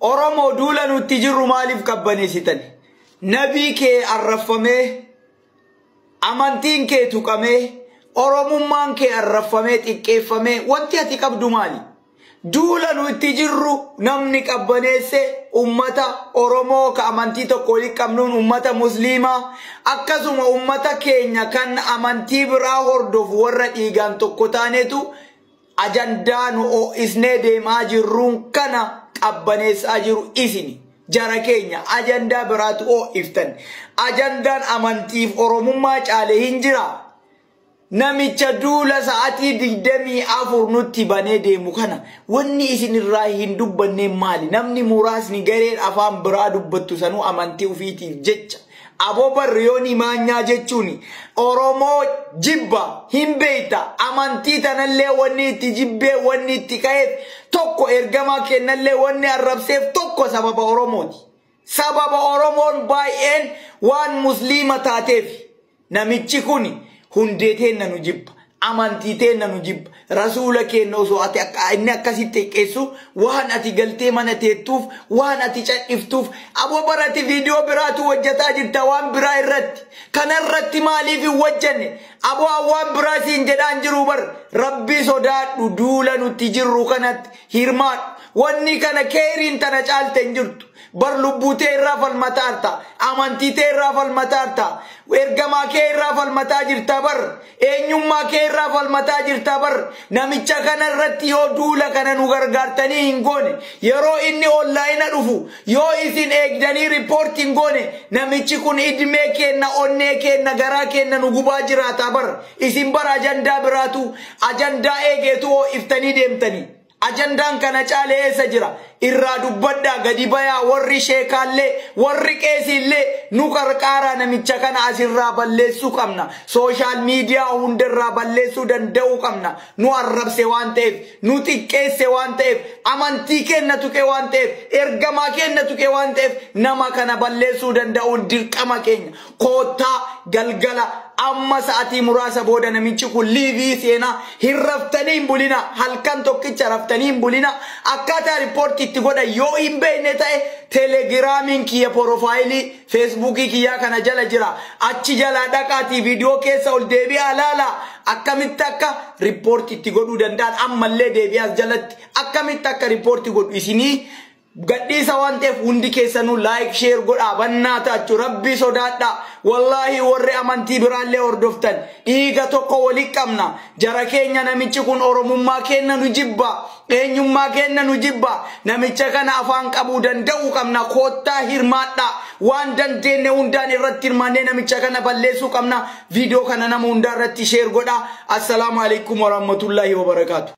Oromoo duula nutti jirru maaliif qabbaneessitan? Nabii kee arrafamee, amantiin kee tuqamee, Oromummaan kee arrafamee xiqqeeffamee wanti ati qabdu maali? Duula nutti jirru namni qabbaneesse ummata Oromoo ka amantii tokko walitti qabnuun ummata Musliimaa akkasuma ummata keenya kan amantii biraa hordofu warra dhiigaan tokko taanetu ajandaa nu ho'isnee deemaa jirruun kana qabbaneessaa jiru isini. Jara keenya ajandaa biraatu ho'iftan. Ajandaan amantiif Oromummaa caale hin jira. Namicha duula sa'aatii 24 nutti banee deemu kana wanni isin irraa hin dubbanne maali? Namni muraasni gareen afaan biraa dubbattu sanuu amantii ofiitiif jecha. Aboo barriyoonii maanyaa jechuun Oromoo jibba hin beekta. Amantii tanallee wanni itti jibbee wanni itti ka'eef tokko ergamaa kennallee wanni arrabseef tokko sababa Oromooti. Sababa Oromoon baay'een waan musliima taateef namichi kun hundee teenna nu jibba, amantii teenna nu jibba, rasuula keenna osoo ati inni akkasitti xiqqeessu waan ati galtee mana teettuuf waan ati cadhiftuuf aboo barati viidiyoo biraatu hojjetaa jirta waan biraa irratti. Kanarratti maaliif hin hojjenne? Aboo waan biraa siin jedhaan jiru bar rabbi sodaadhu duula nutti jirru kanatti hirmaadhu. Wanni kana keeriin tana caalte hin jirtu. Bar lubbuu tee irraa falmataarta, amantii tee irraa falmataarta, ergamaa kee irraa falmataa jirta bar, eenyummaa kee irraa falmataa jirta bar. Namicha kana irratti yoo duula kana nu gargaartanii hin goone, yeroo inni onlaayina dhufu yoo isin eegdanii riippoortii hin goone, namichi kun idmee keenna, onnee keenna, garaa keenna nu gubaa jiraata bar. Isin bar ajandaa biraatu ajandaa eegeetu ho'iftanii deemtanii. Ajandaan kana caale eessa jira? Irraa dubbadhaa gadi bayaa warri sheekaallee warri qeesiillee nu qarqaaraa namicha kana asirraa balleessuu qabna. Sooshaal miidiyaa hundarraa balleessuu danda'uu qabna. Nu arrabse waan ta'eef, nu xiqqeesse waan ta'eef, amantii keenna tuqe waan ta'eef, ergamaa keenna tuqe waan ta'eef nama kana balleessuu danda'uun dirqama keenya. Koottaa galgala amma sa'aatii muraasa booda namichi kun liivii seenaa hin raftanii hin bulina, halkan tokkicha raftanii hin bulina. Akkaataa riippoortii itti godhan yoo hin beekne ta'e telegiraamiin kiyya porofaayilii feesbuukii kiyyaa kana jala jira. Achi jalaa dhaqaatii viidiyoo keessa ol deebi'aa laala. Akkamitti akka riippoortii itti godhuu danda'an ammallee deebi'aas jalatti akkamitti akka riippoortii godhu isinii gadhiisa waan ta'eef hundi keessanuu laayik sheer godhaa bannaa taachuu rabbii sodaadhaa. Wallaahi warri amantii biraallee hordoftan dhiiga tokko walitti qabna. Jara keenya namichi kun Oromummaa keenna nu jibba, eenyummaa keenna nu jibba. Namicha kana afaan qabuu danda'uu qabna. Koottaa hirmaadhaa. Waan dandeenye hundaan irratti hirmaannee namicha kana balleessuu qabna. Viidiyoo kana nama hundaa irratti sheer godhaa. Assalaamu alaikum warahmatullaahi wabarakaatu.